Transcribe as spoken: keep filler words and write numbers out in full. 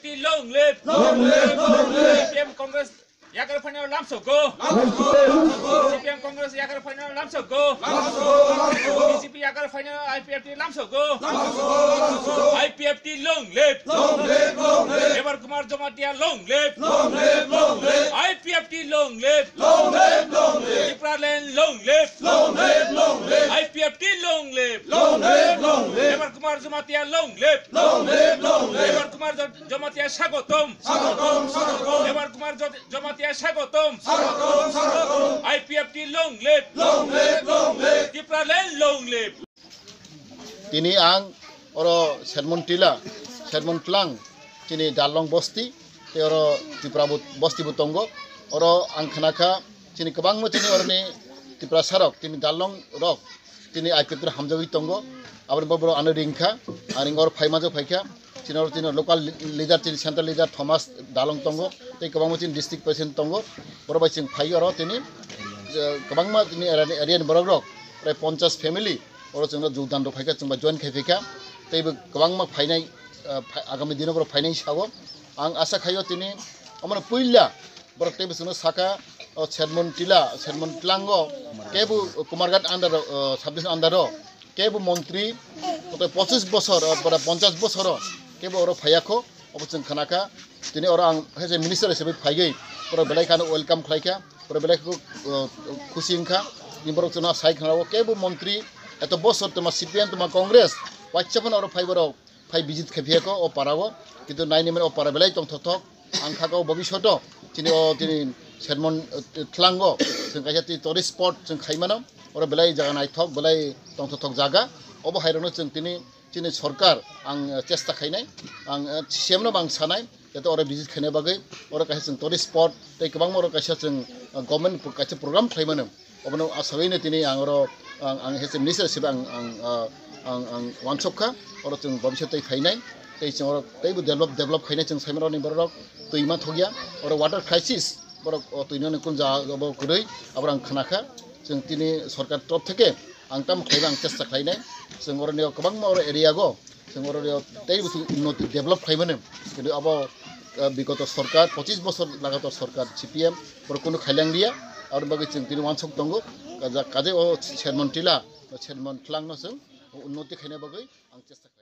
Long live! Long live! Long live! C P M Congress yakar phaina lamsogo. Lamsogo! C P M Congress yakar phaina lamsogo. Lamsogo! B J P yakar phaina I P F T lamsogo. Lamsogo! Lamsogo! I P F T long live! Long live! Long live! Hebar Kumar Jamatia long live! Long live! Long live! I P F T long live! Long live! Long live! Tipraland long live! Long live! Long live! I P F T long live! Long live! Long live! Hebar Kumar Jamatia long live! Long live! Long live! Hebar Kumar Jam-, Jamatia swagotom! Swagotom! Swagotom! Hebar Kumar Jam-, Jamatia swagotom! Swagotom! Swagotom! I P F T long live! Long live! Long live! Tipraland long live! Tini ang oro Sermon Tila, Sermon Tlang, chini Darlong bosti, tei oro Tripura bo-, bosti bo tongo. Oro ang khna kha, chini kwbangma chini oroni Tiprasa rok, chini Darlong rok, chini I P F T rok hamjagwi tongo. Aboni bo borok ano ring kha, ang ring oro phai manjak phai kha. Chini oro chini local leader, chini central leader Thomas Darlong tongo, tei kwbangma chini district president tongo. Borok bai chwng phai oro tini, eh, kwbangma chini area ni, area ni borok rok, prai ponchas family, oro chwngno jogdan rok phaikha, chwngba join khai phaikha, teibo kwbangma phainai, ah, phai-, agami dino borok phainai sao. Ang asa khaio tini omono puila borok teibo chwngno sakha, o Sermon Tila, Sermon Tlango, kebo Kumarghat under o, o, sub division under o, kebo montri, koto pochis bosor, o, pora ponchas bosor o, kebo oro phaiya kho, obo chwng khna kha. Tini oro ang hai se minister hisabe phaigwi, oro belai khano welcome khlai kha. Pore belai khe, uh, khusi wngkha. Ni borok chwngno sai khna o kebo montri, eto bosor twma C P M twma Congress, waisa phano oro phai borok, phai visit khai phiyakho o para o. Kintu naini mani o para belai tongthokthok. Ang kha o bobishoto chini o tini Sermon, uh, Tlango chwng kaisa tini tourist spot chwng khai mano. Oro belai jaga naithok, belai tongthokthok jaga. Obo hai rokno chwng tini chini sorkar ang, eh, chesta khainai, ang, eh, C M no bang sanai, jate oro visit khaina bagwi, oro kaisa chwng tourist spot, tei kwbangma oro kaisa chwng, eh, government pro-, kaisa program khlai mano. Obono asagwi no tini ang oro, ang, ang hese minister hisabe ang, ang, ah, ang, ang wansok kha, oro chwng bobiswt tei phainai, tei chwng oro teibo develop, develop khainai chwng sai mano ni borok twi ma thokya, oro water crisis, borok o twi no ni kun jaga bo kwrwi, abo ang khna kha, chwng tini sorkar torop theke, ang tamo khlaiba ang chesta khlainai. Chwng oroni o kwbangma oro area go, chwng oroni o tei busu unnoti develop khlaimani. Kintu abo, eh, bigoto sorkar, pochis bosor lagator sorkar C P M, borok kunu khailang liya. Aboni bagwi chwng tini wansok tongo. Kaja-, kaje o Sermon Tila, o Sermon Tlang no chwng unnoti khaina bagwi ang chesta khlai.